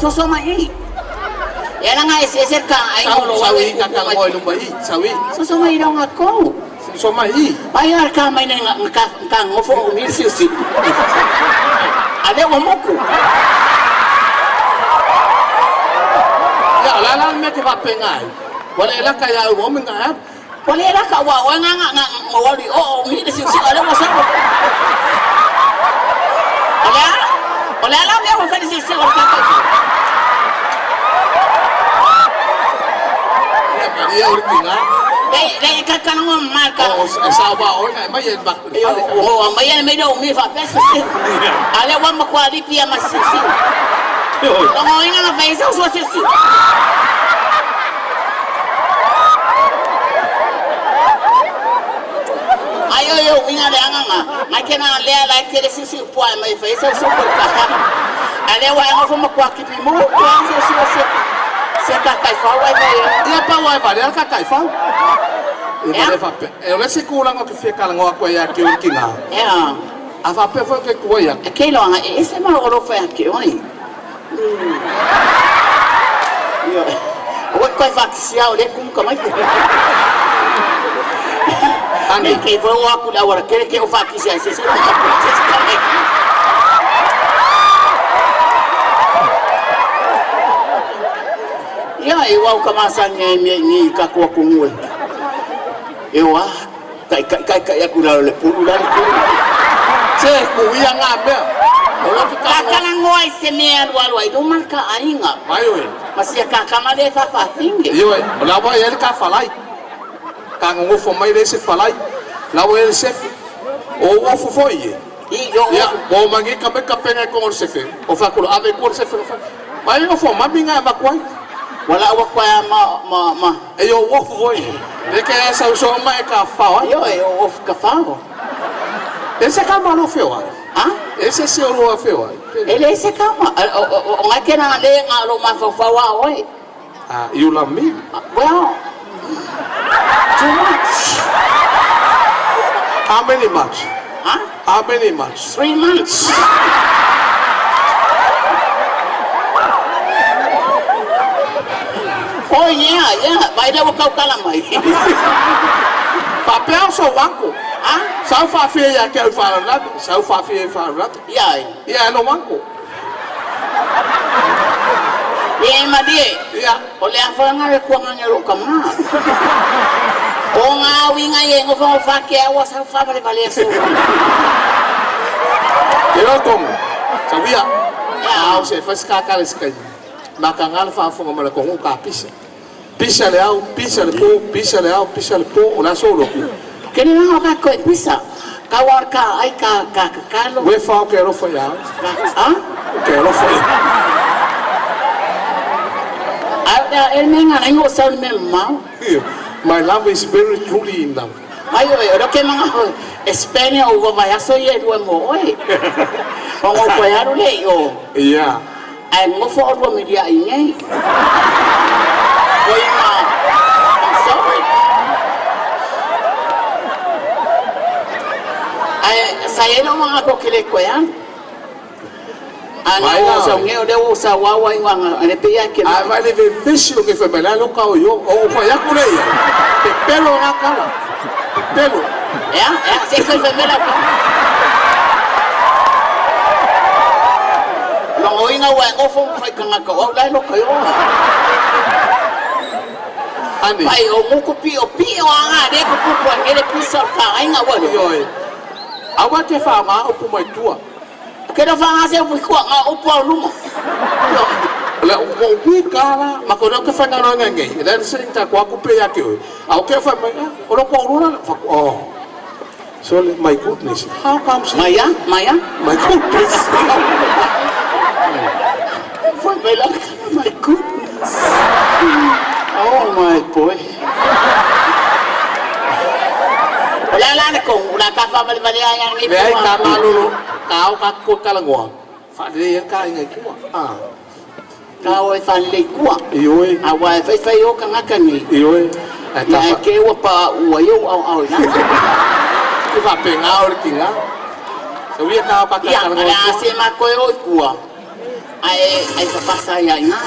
soso mai i. E la nga ese ese ka ai Sau lo sau i ka ka ngoi luma i. Sau i. Soso mai lo nga ko. So mai i. Ai ar ka mai ne nga ka ka ngofo o mi si si. Ale wa moku. Ia la la me ke fapenga ai. Wale la ka ia o me nga. Wale la ka wa wa nga nga nga ngawali o o mi si si ale wa sa. Ole ole la me wa fa si si o ka ka. Ia Maria o tinga. Le le ka ka no marka. O sa ba o nga mai e ba. O mai e me do mi fa pesa si. Ale wa ma kwa li pia ma si si. Longo inga nga fa isa so si si. Ai yo yo inga le anga nga. Mai ke na le la ke le si si po ai mai fa isa so ko ka. Ale wa nga fo ma kwa ki pi mo ko si si si. Se ka kai fa wa fa. Ia pa wa va le ka kai fa. E va le fa pe. E o le se kula ngo ke fia kala ngo ko ia ke o kinga. Ya. A fa pe fo ke ku ia. E ke lo anga e se ma o lo fa ke oi. Yo. O ko fa ki sia o le kum ka mai. Ani. E ke fo wa ku la wara ke ke o fa ki sia se se ka ku se ka mai. Ia e wau ka masa nge me ni ka ku ku ngue. E wa kai kai kai kai aku la le pulu la le pulu. Se ku ia nga mea. O lo ke Ka ka kana ngoi se me alu alu ai do marka ainga. Mai oi. Masia ka kama le fa fa finge. Io e o la wa ia ka falai. Ka ngo fo mai le se falai. La wa le se o o fo fo ie. I yo Ia, o mangi ka me ka penga ko o se fe. O fa ko ave ko se fe. Mai o fo mami nga va kwai. wala wa kwa ma ma ma. E yo o fo fo ie. Le ke sa so mai ka fa wa. Yo e o ka fa. Ese ka malo fe wa. Ha? Ese se o lo fe wa. Ele se kama o o ngai ke na le nga lo ma fa fa wa oi. Ah, you love me. Well, too much. How many months? Huh? How many months? 3 months. Oh yeah, yeah. Mai le wa kau kala mai. Fa pe au so wanko. Ha? Sau fa fe ya ke fa la, sau fa fe fa la. Yeah. Ia no wanko. Ye ma die. Ia. O le afanga le kuanga nge ro kama. O ngā winga ye ngo fa fa ke awa sa fa vale vale so. Ke ro kongo. Sa wia. Ya. Au se fa ska ka le ska. Ma ka ngal fa fo ma le kongo ka pisa. Pisa le au, pisa le po, pisa le au, pisa le po, o la so lo ku. Ke ni nga ka ko pisa. Ka war ka ai ka ka ka ka lo. We fa ke ro fa ya. Ha? Ke ro fa. Ai da e me nga ngo sa me ma. My love is very truly in love. Ai oi, ro ke mga Espanya o wa ya so ye ru mo oi. O ngo ko ya ru le o. Yeah. Ai ngo fo ru me dia i nei. Oi ma. I'm sorry. Ai sa ye no mga ko kele ko ya. Ana Mai o la. sa nge o le o sa wa wa i wanga le pe ya ke. A vai le vesi o ke fa mela lo ka o yo o fa ya ku le ya. Pe pelo na kala. Pe pelo. Ya, ya, se ko fe mela ko. Longo inga wa ngo fo fa ka nga ko o la lo ko yo. Ani. Mai o muku pi o pi o anga de ko ku ko ngere pi sa ka inga wa lo. Io e. Awa te fa ma o pu mai tua. Ke do fa nga se pu ko nga o po lumo. Le o o pi kala ma ko ke fa nga nga ngai. Le se ta ko ku pe ya ke o. A o ke fa mai o lo ko ro la fa oh. So my goodness. How comes Maya, maya. my goodness? Foi mai la my goodness. Oh my boy. Ola la ne ko ula ka fa vale vale ai ngi. Le ai ka malolo ka o ka ko kala ngoa. Fa le ka ngai kua. Ah. Ka o e fa le kua. Io e. A wa fa fa yo ka ngaka ni. Io e. Ai ta Ya fa. ke wa pa wa yo au au na. Ke fa penga o le kinga. So ia ka pa ka Ya kala ala ngoa. se ma ko o kua. Ae ai papasa ai i ina.